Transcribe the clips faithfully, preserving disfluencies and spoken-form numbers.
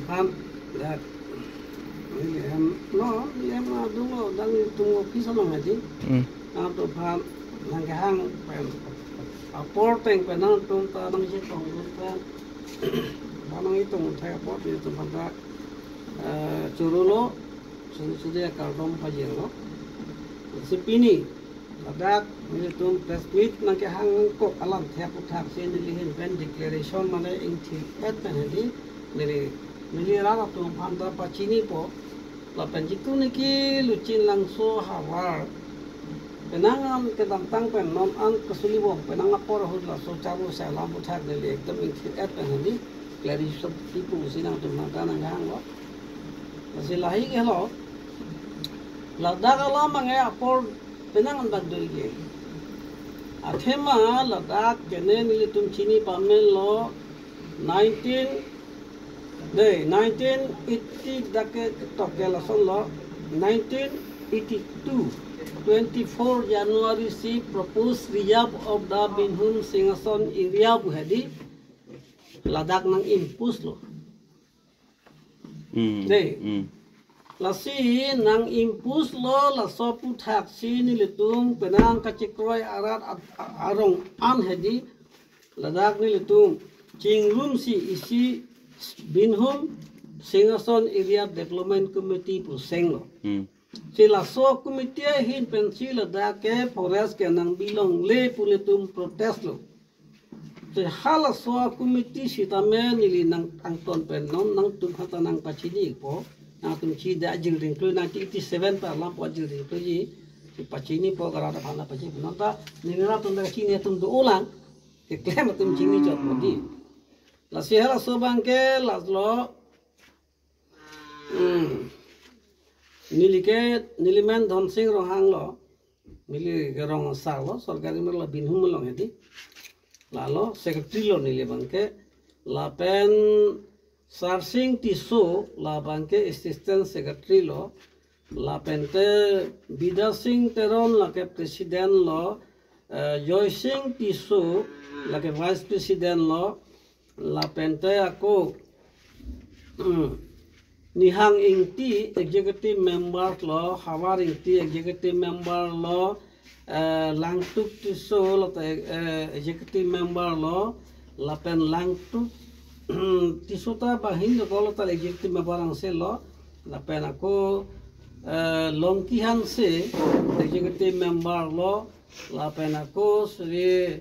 Ham, dak, neli hem, no, neli hem adung lo, dak nelitum office along hedi. Hmm. Nangtum aphan nangkehang pen apor ateng pen nangtum ta nangchetong pen, nangchetong thai apor nelitum aphan ta, eh, choro lo, choro choro akardom pajirlo. Si pini, ladak nelitum press meet nangkehang nangkok alamthe aputhaksi neli ahin pen declaration mane ingthir-et pen hedi neli, neli rat atum aphan ta pachinipo lapen jitu niki Luchin Langso havar penang an kedamtang pen non an kasulibom penang apor ahut laso charlo si alam aputhak neli ekdom ingthir-et pen hedi clarification pipo pusi nangtum aphan ta nangkehanglo. Lasi lahei ke lo, ladak alam ange apor penang an bak do-ik ke. Athema ladak ke ne nelitum chini pamenlo nineteen, de, nineteen eighty dak ke tok ke lason lo, nineteen eighty-two, twenty-four January si proposed re-up of the Binhum Singhason area pu hedi ladak nang-impose lo. Hmm. Dei. Hmm. Lasi nang-impose lo, laso aputhaksi nelitum penang kachekroi arat a-, a-, arong an hedi ladak nelitum chingrumsi isi Binhum Singhason Area Development Committee pu senglo. Hmm. Si laso committee ahin pensi ladak ke forest ke nangbi longle pu nelitum protest lo. Si halaso committee sitame neli nang angton pen non nangtum aphan ta nangpachinipo. Nangtum chini ajil ringklui nineteen eighty-seven pen alam pu ajil ringkluiji. Si pachinipo, garat aphan ta pachini. Non ta neli rat atum ta chini atum do-olang. Keklem atum chini chot modi. Lasi halaso abang ke last lo. Hmm. Neli ke, neli men Dhonsing Ronghang lo. Neli ke rong asar lo, sorkari mer lo Binhum along hedi. Lalo secretary lo neli abang ke. Lapen Sarsing Tisso, labang ke assistant secretary lo. Lapen te Bidya Sing Teron lake president lo. Eh, Joy Sing Tisso lake vice president lo. Lapen te ako, hmm, Nihang Ingti executive member lo, Havar Ingti executive member lo, eh, Langtuk Tisso lo te, eh, executive member lo, lapen Langtuk Tisso ta banghin dokok lo ta executive member angse lo, lapen ako, eh, Longki Hanse executive member lo, lapen ako Sri,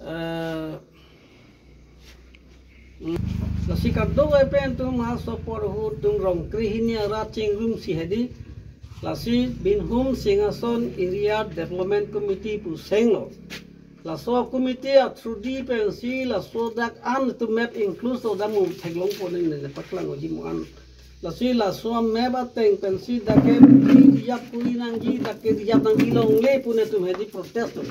eh, hmm, lasi kadokave pen atum halaso apor ahut atum rong krehini arat chingrumsi hedi. Lasi Binhum Singhason Area Development Committee pu senglo. Laso committee a-through di pensi laso dak an atum map include lo, dak mo theklongpo nang ne paklang oji mo an. Lasi laso map ateng pensi dak ke ri-up kuri nangji, dak ke ri-up nangji longle pu nelitum hedi protest lo.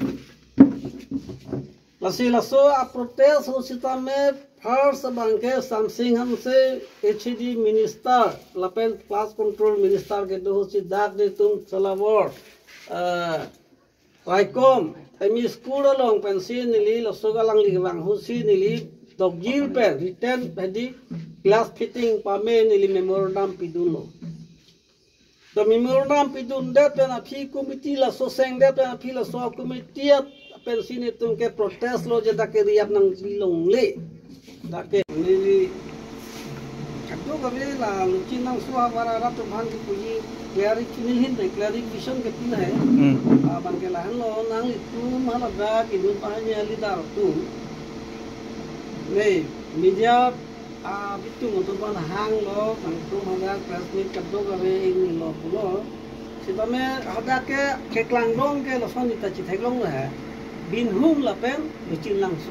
Lasi laso a-protest ahut sitame first abang ke Samsing Hanse H A D minister lapen flood control minister kedo ahut si dak nelitum Salawar, eh, Raikom M E school along pensi neli laso alangli kevang ahut si neli dokjir pen written hedi glass fitting pame neli memorandum pidunlo. To memorandum pidundet pen aphi committee laso sengdet pen aphi laso committee at pensi nelitum ke protest lo je dak ke ri-up nangji longle. Dak ke neli kadokave la Luchin Langso havar arat atum aphan kepuji clarity neli ahin pen clarification kepu lahai. Hmm. Abang ke lahenlo, nanglitum haladak inut banghini a-leader atum, ne, media abitum atum aphan hanglo, nangtum hadak press meet kadokave ingni lo pulo. Sitame hadak ke keklang along ke lason neta chitheklonglo he. Binhum lapen Luchin Langso.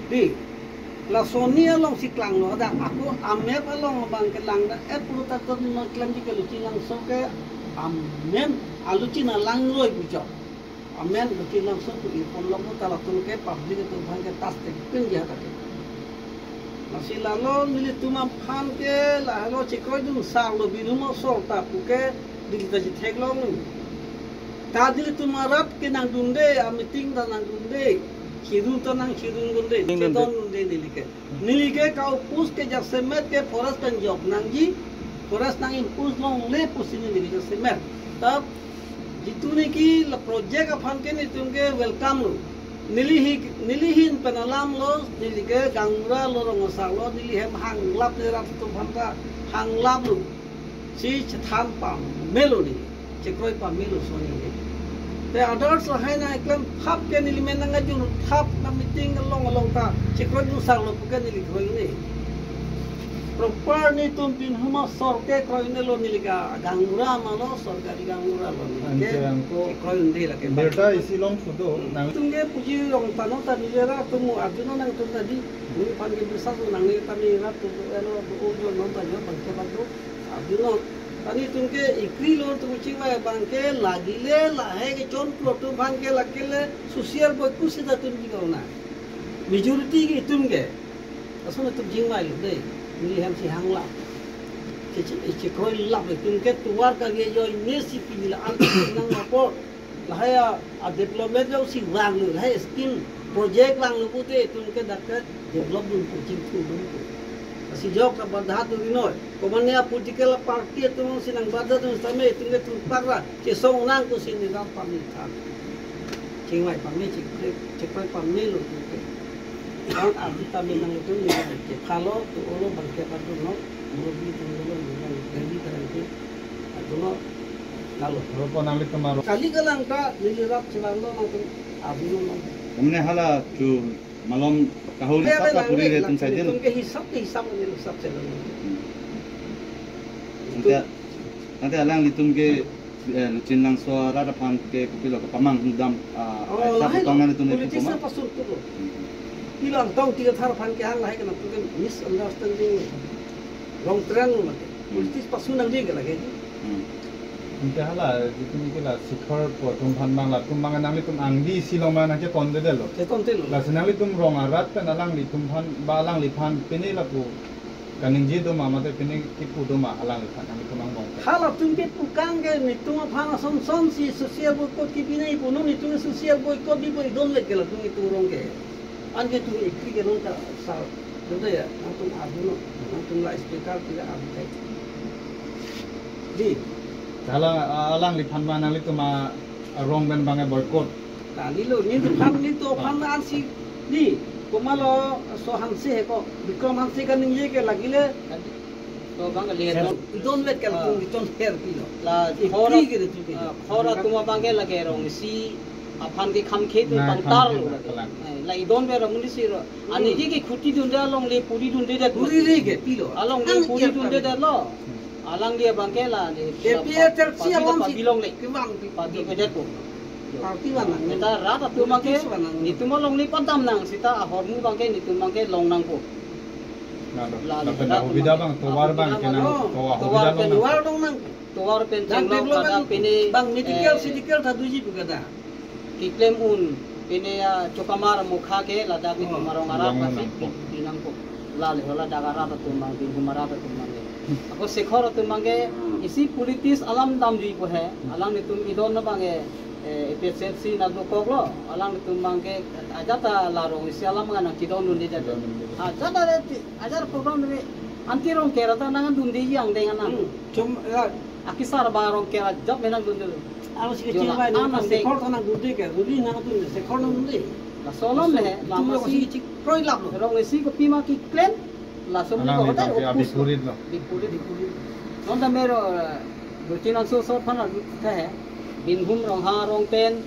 Dei, lason ni alongsi klanglo hadak, ako a-map along abang ke langdet pulo ta ton non klemji ke Luchin Langso ke amen, a-Luchin alangroi pu chot. Amen Luchin Langso pu irpon lo pu ta latum ke public atum aphan ke tas tek pin ya ta ke. Lasi lalo nelitum aphan ke lahelo chekroidun sar lo Binhum asor ta pu ke neli ta chitheklong. Ta nelitum arat ke nangdunde, a-meeting ta nangdunde. Chirun to nang chirun gunde, Chirun gunde. Chedon gunde neli ke. Neli ke ka-oppose ke jasemet ke forest pen jok nangji, forest nang-impose longle pusi neli ke jasemet. Tap, jitu niki la project aphan ke netum ke welcome lo. Neli hi, neli hin pen alam lo, neli ke gaonbura lo, rong asar lo, neli hem hanglap, neli rat atum aphan ta hanglap lo. Si chethan pamelo neli, chekroi pamelo so neli. Te others lahai nangkeklem thap ke neli men nangkejun thap, na meeting along along ta chekroi nusar lo pu ke neli kroi ne. Proper netum Binhum asor ke kroi ne lo, neli ke gaonbura ma lo, sorkari gaonbura lo neli ke. Ante angko chekroi ne lake. Birta isi long sudo. Hmm. Nang- Tum ke puji rong tano ta neli rat atum arjunon nangtum tadi. Neli aphan ke bisa tu nang neli tami rat atum elo tu ojo non ta jo bangke bangke. Arjunon, tani tum ke ikrilo tum chingvai abang ke lagile lahai kechonplo atum aphan ke lake le social boycott seta tum chingvai na. Majority ke itum ke. Lason tum chingvai lo dei. Neli hem si hanglap. Che, che, chekroi lap le tum ke tovar kave joi ne si pini la-an nang apor. Lahai a, a development jongsi vanglo, lahai scheme project vanglo pute itum ke dak ke develop dunpo, chingthurdunpo. Lasi jok ta badha duri noi. Komatne a political party atum si nang badha dun same itum ke thurpak ra chesong nang pusi neli rat pame than. Chingvai pame, chingvai, chingvai pamelo itum ke. Bang abdi tame nangtum neli ke phalo, tu olo bangke bangke no, murbi tum dolo, neli ke, neli ke, atuno, lalo. Ro po nanglitum aro. Kali kalang ta, neli rat chelang lo nangtum, abdi no nang. Komatne hala chu malom kahul hisap ta puri re tum saidin. Tum ke hisap ke hisap, neli hisap chelang. Hmm. Ante, ante alanglitum ke, eh, Luching Langso arat aphan ke kopilo kepamanghu dam, ah, oh, ai sab lahai lo. Tong nangtum politics pasun tu lo. Hmm. Pilo Angtong Tiga Thar aphan ke hang lahai ke nangtum ke misunderstanding. Wrong trend lo mate. Hmm. Politics pasun nangji ke lake ji. Hmm. Ante hala, jitu niki la Shikhar pu atum aphan bang latum bang nanglitum angdi si long ma nangcheton dede lo. Cheton dede lo. Lasi nanglitum rong arat pen alanglitum aphan, ba alangliphan pine lapu kaningje do ma mate pine kipu do ma alangliphan, alanglitum angbong. Halatum ke pukang ke netum aphan ason son si social boycott kipinai pu, non netum social boycott bipo, idon le ke latum netum rong ke. Anke tum ekri ke non ta sa, do ya, nangtum arjunon, nangtum la speaker pila arju kai. Di. Hala, alangliphan ma nanglitum arong pen bang boycott. Kalilo, netum aphan, netum aphan ansi, di, komatlo, so Hanse he ko, Bikram Hanse kaningje ke lagile. To bang kali. Idon vet kal tung, idon her pilo. La, ekri khor, ke tu ke. Ah, khor atum abang ke lake rong isi aphan ke kham khe tu. Na, pangtar kham khe lo tu lake. Kalang. Eh, la idon vet rong isi ro. Hmm. Ani ke ke khuti dunde alongle puri dunde det. Puri re ke pilo. Alongle puri dunde det lo. Hmm. Alangli abang ke la ni. A P H L C pagi along pagi si longle. Kemang pi. Pagi pedet ko. Party vanang. Neta rat atum abang ke, politics vanang. Netum alongle padam nang seta ahormu abang ke netum abang ke long nangpo. Nalo, la, lapen la, ahubida abang, tovar abang, tovar abang kenang, oh, tovar tovar ahubida pen, long nang. Tovar pen. Dak chenglok development kada pine, bang medical, eh, medical ta doji pu kada. Keklem un, pine ya Chokamar Mukha ke ladak netum arong arat. Long nang pasi, po. Di, di nangpo. Lale hola dak arat atum abang, di humar arat atum abang ke. Ako Shikhar atum abang ke, isi politics alam damjuipo he, alanglitum idon abang ke, eh, A P H L C nangdokok lo, alanglitum abang ke ajat ta la rong isi alam ngan nangchidon dunde jat. Chidon dunde. Ajat ta re ti, ajat program re, anti rong kera ta nangdunde yang deng anang. Hmm. Chum, ya. Akisar ba rong kera job me nangdunde. Aro si jo kecil la, ba, anang deng. Shikhar ta nangdunde ke, ruli nangdunde, Shikhar nangdunde. Laso alam le, laso alam le, lama si chik kroi lap lo. Rong isi kopima keklem, laso alam ko le hotel bangke opus lo. Bipurit lo. Bipurit, bipurit. Non ta mero, eh, Luching Langso asor aphan arjuthek he. Binhum Ronghang arong pen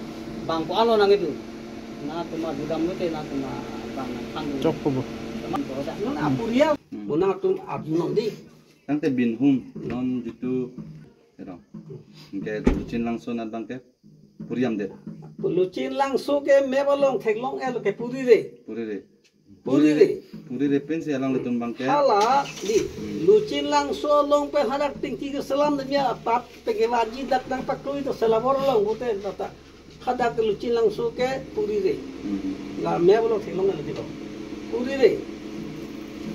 bang ko-an lo nangkedo. Nangtum arjudam lote nangtum abang nangphan. Chok ko bo. Teman ko hotel. Non apuriya, hmm, bo nangtum arjunon di. Tangte Binhum, non jitu, you know, anke Luching Langso anat abang ke puri damde. Luching Langso ke map along theklong el ke puri re. Puri re. Puri re. Puri re pensi alanglitum abang ke. Hala, di. Hmm. Luching Langso along pen hadak tingki keselam dia apat pen kevaji dak nangpaklui to selabor along pute tata. Hadak Luching Langso ke puri re. Hmm. La map along theklong el ke lo. Puri re.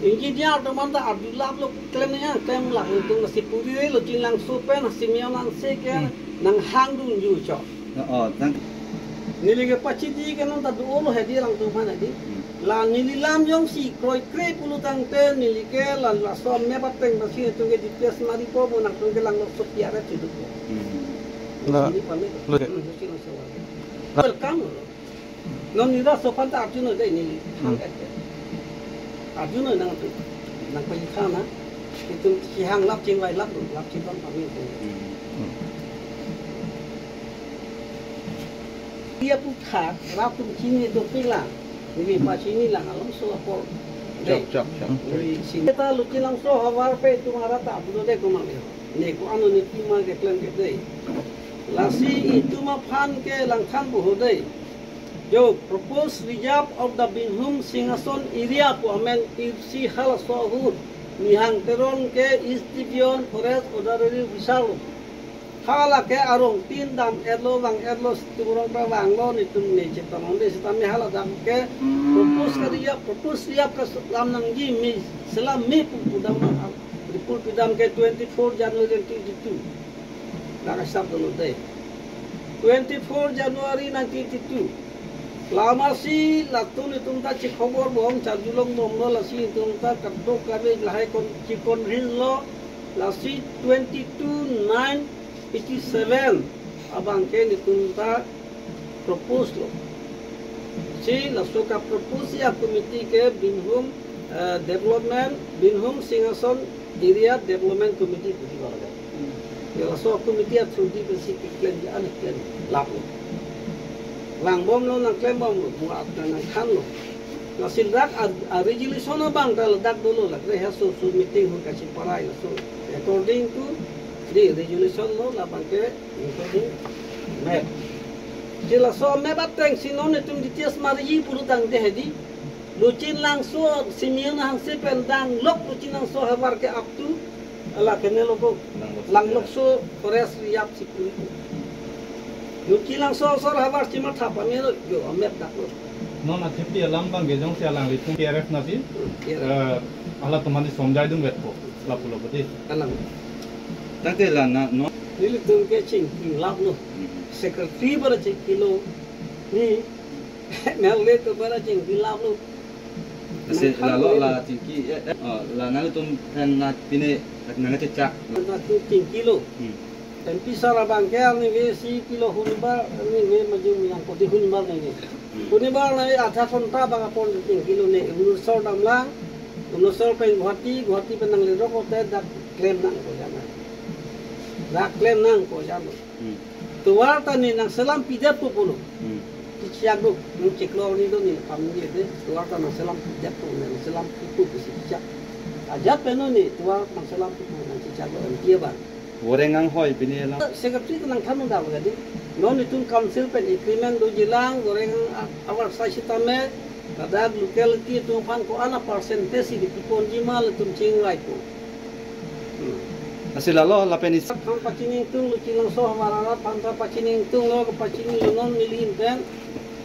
Engineer atum anta abdulap lo klem ya, klem la itu nasi puri re Luching Langso pen, nasi mion nangse ke, hmm, nanghang dunju chok. Oh, oh, thank you. Neli ke pachidi ke non ta do-olo hedi alangtum aphan hedi. Hmm. La neli lam jongsi kroikre pulo tangte neli ke la laso map ateng pasi itum ke D P S mari po bo nangtum ke langlo so piara chidu po. Hmm. La, Neli pamit. Lo ke. Hmm, Neli pamit. La. Welcome. Non nira sopan ta arjuno dei neli. Hmm. Arjuno nangtum. Nangpachini thana. Itum chihang lap chingvai lap lap chingvai pamit. Hmm. Hmm. Dia putha, rat atum chini dopik lang. Neli pachini lang along so apor. Chok, chok, chok. Neli chini. Ta Luchilangso ahavar pen itum arat ta ablo de kumang de. Ne ko-an ne pima keklem ke dei. Lasi itum aphan ke langthan po ho dei. Jo, proposed reserve of the Binhum Singhason area pu amen ipsi halaso ahut Nihang Teron ke East Division Forest Ordinary Officer lo. Hala ke arong tin dam-etlo vang-etlo, Situmrong ta vanglo, netum ne chetong de sitame hala dam ke proposed area, proposed area ke selam nangji me, selam me pu pudam, report pidam ke twenty-four January twenty twenty-two. Nang asap dolo dei. Twenty-four January nineteen eighty-two. Lamasi latum netum ta chekhobor bom charjulong bomlo, lasi netum ta kadokave lahai kon chikon rinlo. Lasi twenty-two nine eighty-seven abang ke netum ta propose lo. Si laso ka-propose a-committee ke Binhum, eh, Development, Binhum Singhason Area Development Committee pu di bang. Hmm. Ya laso committee a-through di pensi keklem di an klem lap lo. Lang bomlo, nang klem bomlo, muat nang nang than lo. Lasi dak a, a-resolution abang ta ladak dolo, lak reha so so meeting hon kachiparai laso. According to the resolution lo labang ke including map. Si laso map ateng si non itum details marji pulo tangte hedi. Luchilangso Simeon Hanse pen danglok Luchilangso ahavar ke up to la kene lo ko Langlokso. Langlokso forest reserve si puri ko. Luchilangso asor ahavar si matha pame lo jo map dak lo. Non athepi alam abang ke jongsi alanglitum T R F nasi, T R F. Eh, halatum aphan somjai dun vet po. Lapu lapu di. Alang. Tangte la na, no? Nelitum ke chingki lap lo. Hmm. Secretary bara chingkilo. Ni M L A atum bara chingki lap lo. Lasi nang lalo khan la lo. Chingki, eh, eh, oh, la nangtum kan na pine nang chechak. Nangtum chingkilo. Hmm. M P sir abang ke arni ve si pilo hunibar, arni ve maju milang kodi hunibar nai ve. Hmm. Hunibar nai adha ghonta bang apor chingkilo ne, Umritsar damlang, Umritsar pen Guwahati, Guwahati pen nanglerok ote dak klem nang ko jana. Dak klem nang ko jana. Hmm. Tovar ta ne nang selam pidet po pulo. Hmm. Chichak do, nang chiklo ni do ni pam ni de, tovar ta nang selam pidet po, nang selam pipo bisi chichak. Ajat peno ni, tovar nang selam pipo, nang chichak do M P abang. Goreng anghoi pini alam. Secretary ta nangthan un dam gadi. Non itum council pen agreement dojilang, goreng ang a-, ahavar sai sitame, ladak locality atum aphan ko-an a-percentage si diponji ma latum chingvai po. Hmm. Lasi lalo lapen isi. Aphan pachini ingtung Luchilangso ahavar arat aphan ta pachini ingtunglo, pachini lo non neli pen.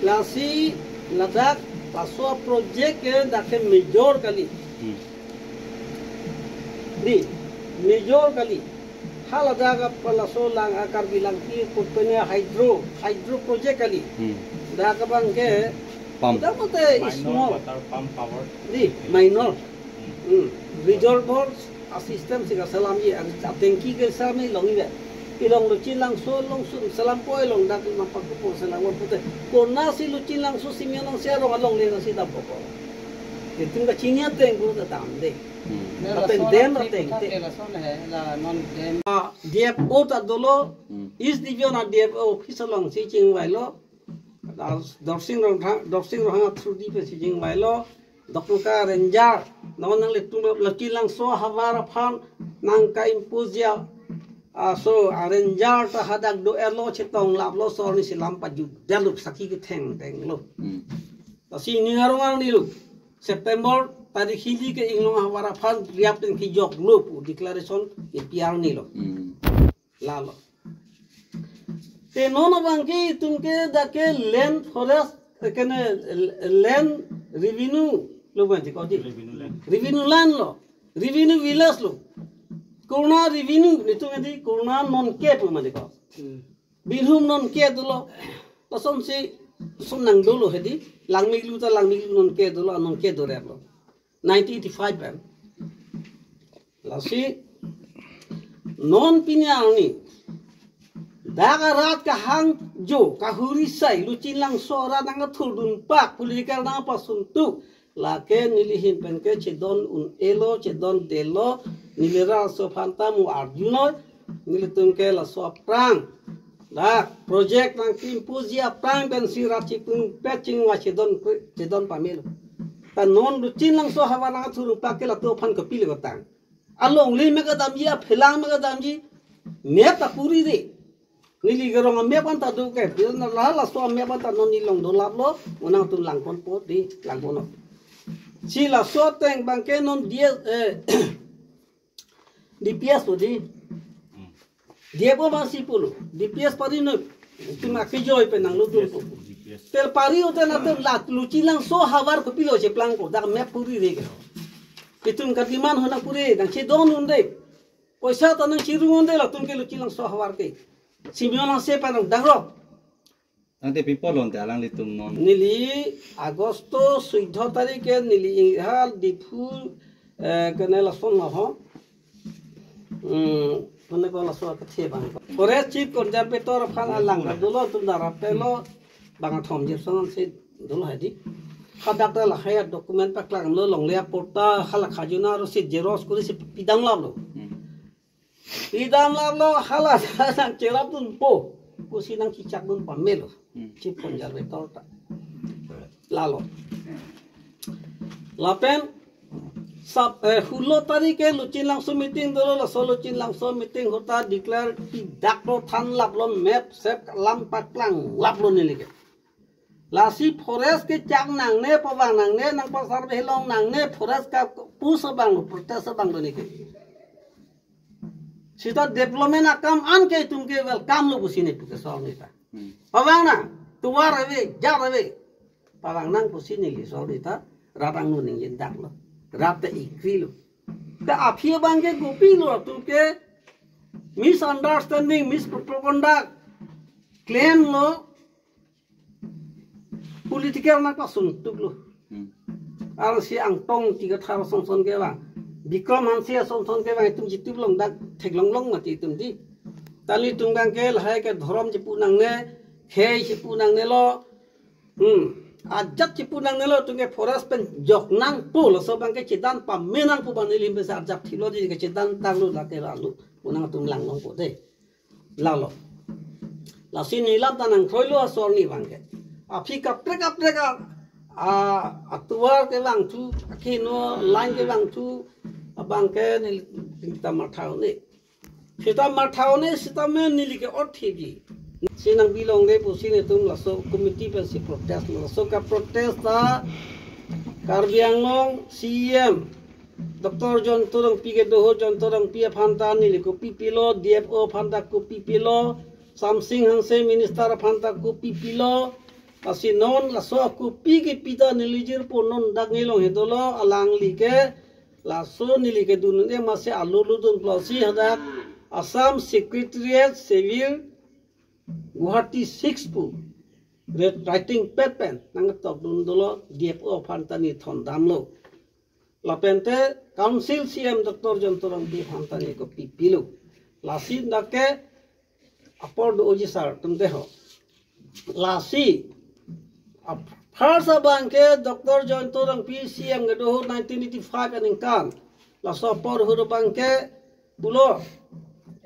Lasi ladak laso project ke dak ke major kali. Hmm. Di, major kali. Haladak aphan laso lang a-Karbi Langpi Company hydro, hydro project kali. Hmm. Dak abang ke, pump. Dak mate small. Minor water pump power. Di, minor. Hmm. Hmm. Reservoir a-system si kaselamji, a-, a-tanki keselam along ibe. Ilong Luchilangso along sun selam po ilong dak nampak ko selam pute. Konatsi Luchilangso Simeon Hanse arong along le nasi dam po. Itum kachini ateng ko dam de. Hmm. Lapen dam ateng te. Lason he, la non dam. Ah, D F O ta dolo, hmm, East Division a-D F O office along si chingvailo. Dor-, Dorsing Ronghang, Dorsing Ronghang a-through di pensi chingvailo. Dokmoka Ranger, non nanglitum Luchilangso ahavar aphan nang ka-impose ya. Ah, so, a-ranger ta hadak do-etlo chetong laplo, so arni selam pajut detlo, saki ketheng tenglo. Hmm. Lasi ning arong arni lo. September tarik hini ke inglong ahavar aphan riap pen kejoklo pu declaration ke P R ni lo. Hmm. Lalo. Te non abang ke itum ke dak ke land forest, eh, kene, eh, land revenue lo abang ti ko di. Revenue land. Revenue land lo. Revenue village lo. Kurna revenue, netum edi kurna non ke pu mati ko. Hmm. Binhum non ke dolo. Lasonsi Lason nangdolo hedi, langmiklu ta langmiklu, nonke dolo, nonke doreplo. Nineteen eighty-five pen. Lasi non pini arni dak arat kahangjo, kahuri sai, Luching Langso arat nangthurdun pak, political nangpasuntuk, lake neli ahin pen ke chedon un-elo, chedondelo, neli rat aso aphan ta mo arjunoi, nelitum ke laso aphrang dak project nangkimpuji aphrang pensi rat chipung pet chingvai chedon, chedon pamelo. Ta non Luching Langso ahavar nangthurdun pak ke latum aphan kopilo kotang. Alongle me kadamji, aphelang me kadamji, map ta purire. Neli kerong a-map anta do ke, pi na la laso a-map anta non neli long dolaplo, mo nangtum langponpo di, langponpo. Si laso ateng abang ke non D S, eh, D P S po di. D F O ma si pulo, D P S pari noi, itum akejoi pen nanglo dun po. Tel pari ute na tel la Luching Langso ahavar kopilo cheplangpo, dak map purire ke. Itum ka-demand ho nangpure, nangchedon un-e. Poisa ta nangchirung un-e latum ke Luching Langso ahavar ke. Simeon Hanse pen nangdanglo. Tangte pi apot lo ante alanglitum non? Neli Agosto suidho tarik ke neli inghal Diphu, eh, kene lason lo ho. Hmm, kene ko laso akethe abang. Forest Chief Conservator aphan alang dolo, itum darap pelo, bang athom jepson si dolo hedi. Hadak ta lahai document paklanglo, longle aporta, hala khajona aro si xerox kori si pidamlaplo. Hmm. Pidamlaplo, hala nangcherapdunpo pusi nangchechakdun pamelo. Hmm. Chief Conservator ta. Lalo. Lapen sab, eh, hulo tarik ke Luching Langso meeting dolo, laso Luching Langso meeting ahut ta declare pidaklo, thanlaplo, map sep lam paklanglaplo neli ke. Lasi forest kechak nangne, pavang nangne, nangpasurvey long nangne, forest ka pus abang lo, protest abang lo neli ke. Seta development akam an ke itum ke welcome lo pusi neli pu ke sol neta. Hmm. Pavang nang, tovar ave, jat ave. Pavang nang pusi neli sol neta, rat angno ningje daklo. Rat ta ikrilo. Ta aphi abang ke kopilo, itum ke misunderstanding, mispropaganda, claim lo, political nangpasuntuklo. Hmm. Arsi Angtong Engti Kathar asonson ke vang, Bikram Hanse asonson ke vang, itum chitip long dak theklong long mati itum di. Tali itum abang ke lahai ke dhorom chipu nangne, khei chipu nangnelo. Hmm. Ajat chipu nangnelo, itum ke forest pen jok nangpo, laso abang ke chedan pame nangpo, bang neli ahin pensi ajat thilo di ke chedan tanglo, lake lalu. Mo nangtum langlongpo de. Lalo. Lasi neli lam ta nangkroilo asor ni abang ke. Aphi kaprek kaprek a, a, atovar kevangthu, akehingno line kevangthu, abang ke neli ta matha un-e. Seta matha un-e, seta me neli ke othipji. Si nangbilongle pusi nelitum laso committee pensi protest, laso ka-protest ta Karbi Anglong C E M Doctor Jayanta Rongpi kedo ahut, Jayanta Rongpi aphan ta neli kopi pilo, D F O aphan ta kopi pilo, Shyam Singh Hanse minister aphan ta kopi pilo, lasi non laso kopi kepi ta neli jirpo, non dak neli longhe dolo, alangli ke laso neli kedun un-e masi alulu dunlo si hadak Assam Secretariat Civil Guwahati six pu red writing pad pen nangtokdun dolo, D F O aphan ta neli thondamlo. Lapen te Council C E M Doctor Jayanta Rongpi aphan ta neli kopi pilo. Lasi dak ke apor doji sir atum te ho. Lasi ap-, first abang ke Doctor Jayanta Rongpi C E M kedo ahut nineteen eighty-five aningkan. Laso apor ahut abang ke pulo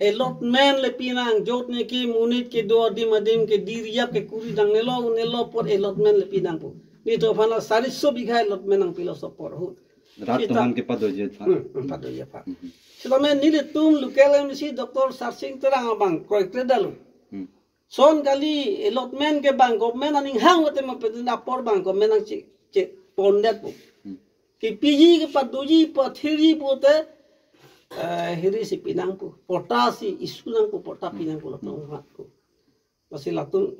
allotment le pinang, jot neke monit kedo adim adim ke diriap ke kuri nangnelo, un-elo apot allotment le pinang pu. Nelitum aphan la sariso bigha allotment nangpilo laso apor ahut. Rat Sita- atum aphan kepadoji aphan. Hmm, hmm, padoji aphan. Hmm. Sitame nelitum local M C Doctor Sarsing Terang abang kroikre dalo. Hmm. Lason kali, allotment ke bang government aning hang mate ma peten apor bang government nangche, che pondet pu. Hmm. Kepiji kepadoji pathirji pute, eh, hiri si pinang pu. Patta si issue nang pu, patta pinang pu latum mat pu. Lasi latum,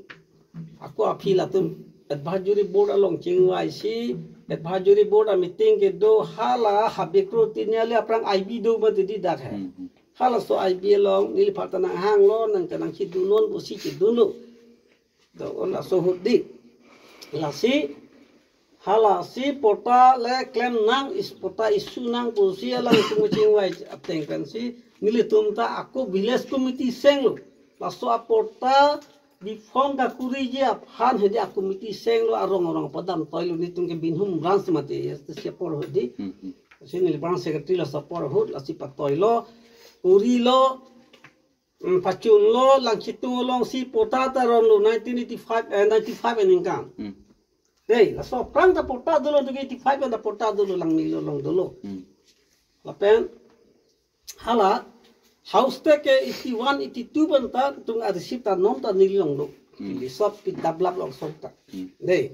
ako aphi latum advisory board along chingvai si, advisory board a-meeting kedo, hala Habe Kro Tiniali aphrang I B do mati di dak he. Hmm, hmm. Halaso I B along neliphan ta nanghanglo, nang ta nangchedunnon pusi chedunlo. To, laso ahut di. Lasi, halasi patta le klem nang, is patta issue nang pusi alangtum chingvai ateng pensi nelitum ta ako village committee senglo. Laso apatta bi form kakuriji aphan hedi a committee senglo, arong arong padam toilo, nelitum ke Binhum branch mati, ya, si apor hedi. Hmm, hmm. Si neli branch secretary laso apor ahut, lasi patoilo, kurilo, mm, pachunlo, Langchitung alongsi patta ta ronlo nineteen eighty-five, eh, ninety-five aningkan. Hmm. Dei, laso aphrang ta patta dolo, tu eighty-five anta patta dolo, Langmilo along dolo. Hmm. Lapen hala house tag ke eighty-one, eighty-two pen ta tung a receipt ta non ta neli along do. Hmm. Di sop pi dablap along sop ta. Hmm. Dei.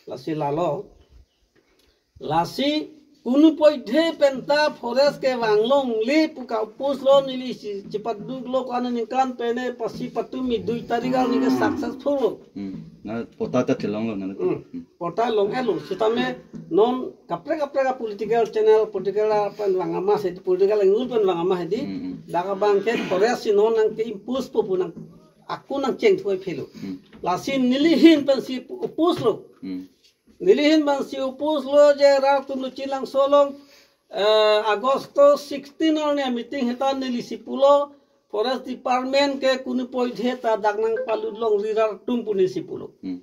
Lasi lalo. Lasi kunu poithe penta forest ke vanglongle pu ka-oppose lo, neli si chipaduklo ko-an aningkan pen ne pasi patumi dui tarik arni ke successful lo. Hmm. Na patta ta chelonglo na. Hmm. Hmm. Patta long-etlo, sitame non kaprek kaprek a political channel, political pen vang amas hedi, political angle pen vang amas hedi. Hmm, hmm. Dak abang ke forest si non nangke-impose po pu nang ako nangcheng thuai phelo. Hmm. Lasi neli ahin pensi oppose lo. Hmm. Neli ahin pensi oppose lo je rat atum Luching Langso along, eh, August sixteen arni meeting heta neli si pulo, forest department ke kunu poithe ta dak nangpalut longri rat atum pu neli si pulo. Hmm.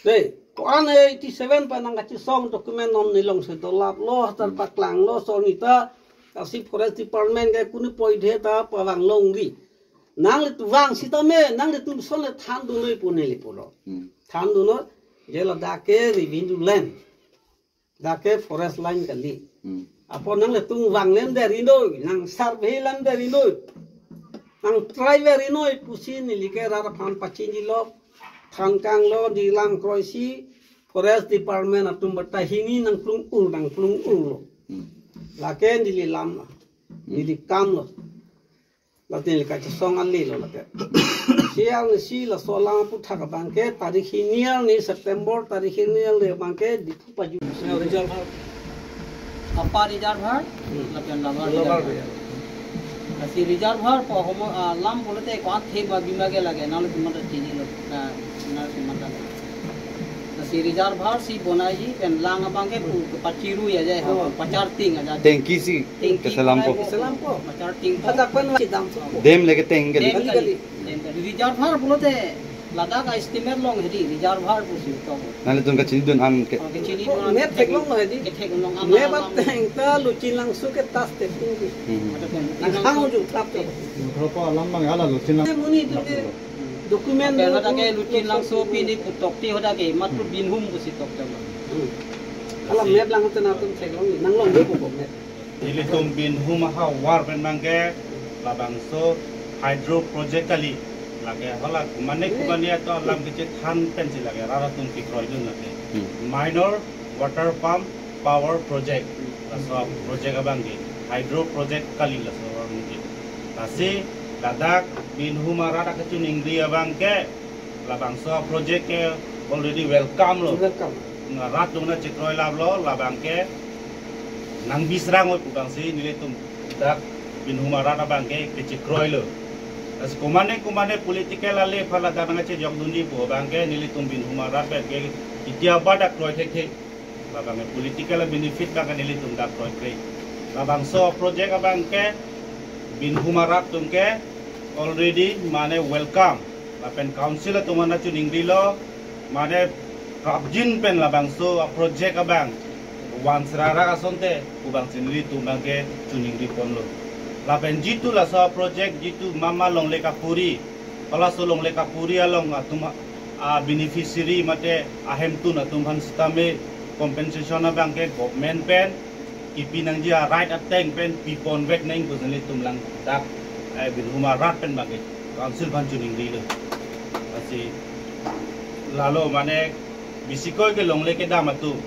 Dei, ko-an eighty-seven pen nangkachesong document non neli along si dolaplo, hatar Hmm. paklanglo, so nita, lasi forest department ke kunu poithe ta pavanglongri. Nanglitum vang sitame, nanglitum ason le thandun noi pu neli pulo. Hmm. Thandun noi, je ladak ke revenue land. Dak ke forest line kali. Hmm. Apot nanglitum vang lem deri noi, nang survey lem deri noi, nang try veri noi pusi neli ke rat aphan pachinilo, than kanglo, di lam kroisi, forest department atum bata hini nangplung-ur, nangplung-urlo. Hmm. Lake neli lam lo, Hmm. neli kam lo. Late neli kachesong ale lo late. Si arni si laso alam aphuthak abang ke tarik hini arni September tarik hini arni abang ke Diphu paju. Ya, reservoir. Upper reservoir, Hmm. lapen lower Lower reservoir. reservoir. Lasi reservoir pu homo, ah, lam pulote ko-an thema bima ke lage, nangtum mata chinilo, na, nangtum mata. Lasi reservoir si bonaiji pen lang abang ke pu, pachiru ya jai ha, Oh. pacharting aja. Tengki si Tengki keselam po. Keselam po. Pacharting po. Hadak pen si dam so po. Dam lake teng kali. Dam Kali, kali. kali. Dam kali. Reservoir pulote ladak a-estimate along hedi reservoir pusi to. Nanglitum kachinidun an ke. Oh, kachinidun an. Map theklonglo hedi. Ketheklong an Map alam. Ateng ta Luching Langso ke tas te pung ke. Hmm. Mata pen. Nang hang uju trap to. Tropa alam bang ala Luching Langso. Muni tu ke document Lapen lo hadak ke tu Luching Langso pini putok ti hadak ke matru Hmm. Binhum pusi tok jama. Hmm. Hala map lang te nangtum theklong, nanglong de ko map. Ilitum Binhum ahavar pen abang ke labangso hydro project kali. Lake hala kumane Hmm. kumane atum alam kechethan pensi lake rat atum kekroidun lake. Hmm. Minor water pump power project. Laso project abang ke hydro project kali laso abang ke. Lasi ladak Binhum arat akachuningri abang ke labangso project ke already welcome lo. Welcome. Nga rat atum nangchekroilaplo, labang ke nangbi srang oi pu abangsi nelitum dak Binhum arat abang ke kechekroilo. Lasi kumane kumane political ale aphan ladak nangchejokdunji pu abang ke nelitum Binhum arat abang ke itia badak kroi thekthe. Labang ke political benefit abang ke nelitum dak kroikre. Labangso project abang ke Binhum arat atum ke already mane welcome. Lapen council atum aphan nangchuningrilo, mane prapjin pen labangso a-project abang van srara asonte pu abangsi nelitum abang ke chuningri ponlo. Lapen jitu laso project jitu mama longle kapuri, halaso longle kapuri along atum a-beneficiary mate ahemtun atum aphan sitame compensation abang ke government pen kipi nangji a-right ateng pen pi ponvek nang pusi nelitum ladak, eh, Binhum arat pen abang ke council aphan chuningrilo. Lasi lalo mane bisikoi ke longle kedam atum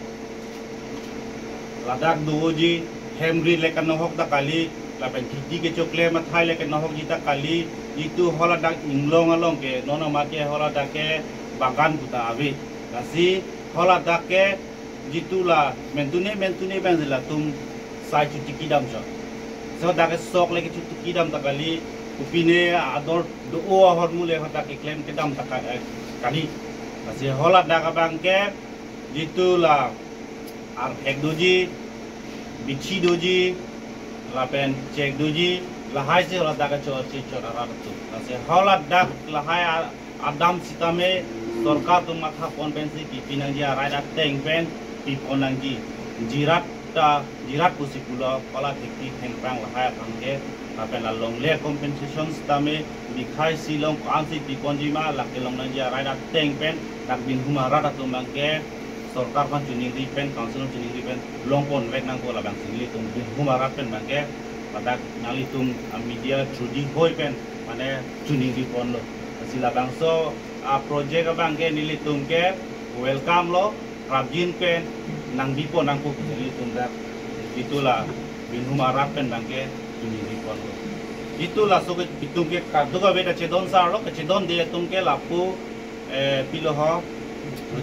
ladak doji, hem ri le kanohok ta kali, lapen kheti kechoklem athai le kanohokji ta kali, jitu haladak inglong along ke, non amat ke haladak ke bagan puta ave. Lasi haladak ke jitu la mentune mentune abang latum sai chotiki dam chot. So dak ke sok le kechotiki dam ta kali, kopine ador do-o ahormu le hadak keklem kedam ta ka-, eh, kali. Lasi haladak abangke jitu la arphek doji, bithi doji, lapen chek doji, lahai si haladak kachor si chor arat atum. Lasi haladak lahai a-, adam sitame sorkar atum matha pon pensi kipi nangji, arat ateng pen pipon nangji. Jirat ta jirat pusi pulo, kola thekpi thengphrang lahai aphan ke, lapen la longle compensation sitame bikhai si long ko-an si piponji ma, lake long nangji arat ateng pen, dak Binhum arat atum abangke sorkar aphan chiningri pen, council aphan chiningri pen long ponvek nangkok, labangsi nelitum Binhum arat pen abangke, ladak nanglitum a media through di hoi pen, mane chiningri ponlo. Lasi labangso a project abangke nelitum ke welcome lo, prapjin pen nangbi pon nangkok nelitum dak. Jitu la Binhum arat pen abangke chiningri ponlo. Jitu laso ke itum ke kadokave ta chedon sar lo, kachedonde atum ke lapu, eh, pilo ho,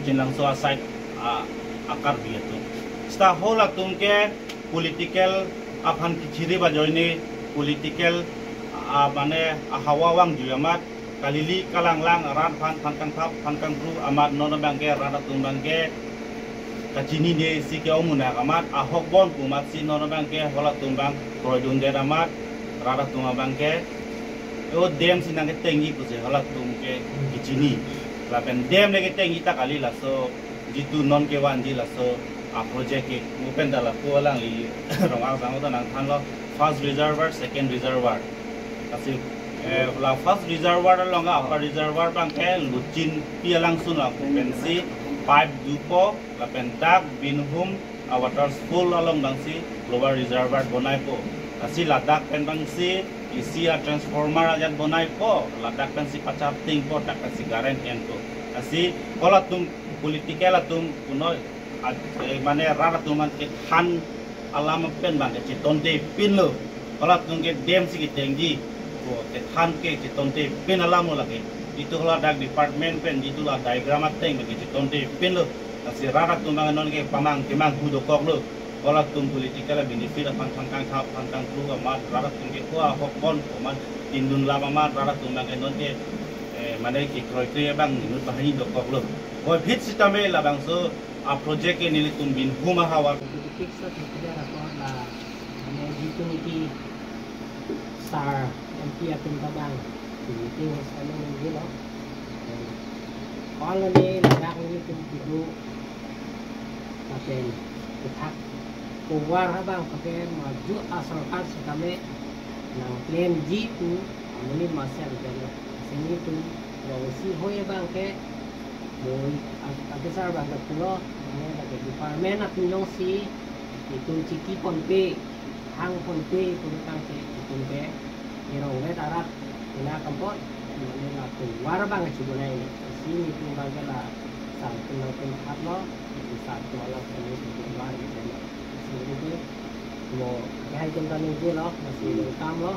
Chinlangso a side a, a Karbi atum. Seta halatum ke political aphan kichiri ba ajoine political, a, mane ahawa vangjui amat, kalili kalanglang rat aphan, aphan kangthap, aphan kangkru amat non abangke rat atum abangke kachinine si ke-ong munak amat, ahok bon pu amat si non abangke halatum abang kroidundet amat, rat atum abangke o dam si nangketengji pusi halatum ke kichini. Lapen dam le ketengji ta kali, laso jitu non kevanji laso a project ke, mo pen ta lapu alangli Rong-ang sang ta nangthanlo, first reservoir, second reservoir. Lasi, eh, la first reservoir along a upper reservoir abangke Luchinpi alangsun lapu pensi pipe dopo, lapen dak Binhum a water spool along abangsi lower reservoir bonaipo. Lasi ladak pen abangsi isi a transformer ajat bonaipo, ladak pensi pachartingpo, dak pensi current enpo. Lasi halatum political atum kuno, a, eh, mane rat atum an kethan alam pen abangke chetonte pinlo. Halatum ke dam si ketengji, o kethan ke chetonte pin alam lo lake. Jitu haladak department pen jitu la diagram ateng abangke chetonte pinlo. Lasi rat atum abang non ke pamang kemang hu dokoklo. Halatum political benefit aphan, aphan kangthap, aphan kangkru amat, rat atum ke ko ahok bon amat, tindun lam amat, rat atum abangke non ke, eh, mane ke kroikre abang inut bahani dokoklo. Koiphit sitame labangso a project ke nelitum Binhum ahavar. Politics ta thektheler ako la, mane jitu niki sar M P atum ta abang, meeting sitame nungjilo. Kol ni ladak nelitum kedo, lapen kethak tovar abang pakai maju a sorkar sitame nang plan jitu, amonit masel jalo. Sini tu, yang si hoi abangke, Moi, ag-, agesar abangke pulo, mane lake department atum jongsi itum chiki ponpe, thang ponpe, pulotangte itum ke irong vet arat ina kampot, mane la tovar abang chibonai ni. Si nelitum abangke la sar atum nangpinthaplo, si sar atum along kami tovar ni kami. Si nelitum mo, ya itum kami jelo, masih itum kamlo.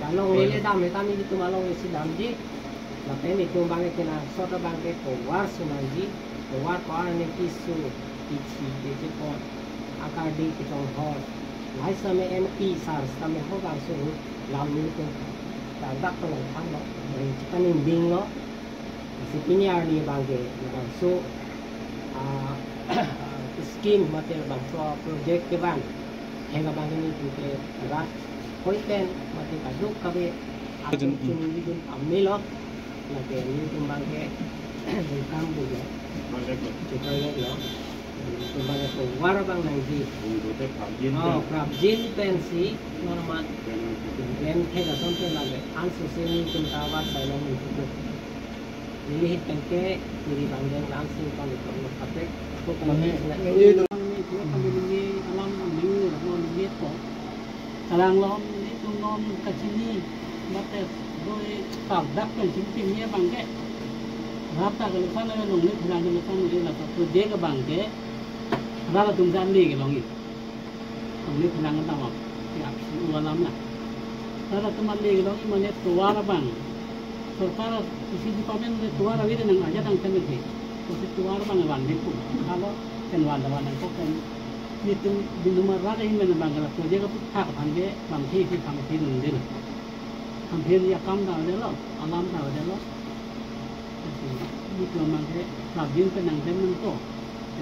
Along lele dam, kami itum along isi damji. Lapen itum abangke kenangsot abangke tovar sunangji, tovar ko-an ne keso, kethi, kechepot, akardi kechonghor. Lahai sitame M P sar sitame ho bangso lam nelitum ladak tolong thanlo, ring chikaningdinglo. Si pini arni abangke bangso, ah, scheme mate bangso project kevan, heng abangke nelitum ke rat hoi pen mate kadokave atum chunwi dun amelo. Lake nelitum abangke welcome pulo. Project lo. Project lo. Nelitum abangke tovar abang nangji. Bung dote prapjin Oh, pen. Prapjin pensi normal. Pen nangji. Pen thek ason pen lake. Ansose nelitum ta avat sai long nelitum. Neli hit penke, neli bang deng langsing kami kami kaprek. Aku kami Kami, sila. Ini itu kami ini alam aming, alam aming itu. Kalang lom nelitum non kachini, mate doi tardak pen sing sing ye bangke. Rata kalau sana long ni bilang kalau sana ni lah satu je ke bangke. Rata tum jan ni ke long ni. Long ni bilang kan tama. Ya, si ualam lah. Rata tum ni ke long ni mane tovar abang. Sorkar isi department ni tovar awir nang aja nang kami ke. Kusi tovar abang wan ni pu. Kalau pen wan wan nang kok pen. Nelitum Binhum arat ahin pen abang kala project aputhak aphan ke bang thi thi bang thi nung dilo. Bang thi ya kam ta dilo, alam ta dilo. Itum abang ke prabin pen nangdem nangpo.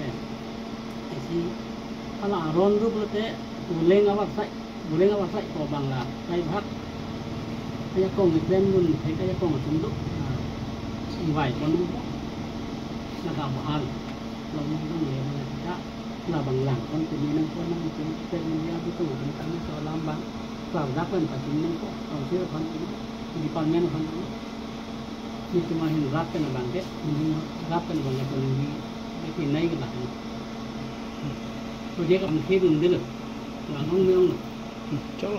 Eh, isi hala aron rup lote uleng avarsai, uleng avarsai ko abang la kaibhak. Kaya kong ipen dun, kaya kong atum duk. Ah, ivai pon nangpo. Laga bahal. Long nang le mana kita. Labang lang kon pini nangpo nang itum pen media butu pen kami so alam abang. Klardak pen pachini nangpo. Council aphan, department aphan. Itum ahin rat pen abang ke, itum rat pen abang ke, itum di, di pinai ke lah. Project abang ke dun dulu. Lang ong me ong lo. Chalo.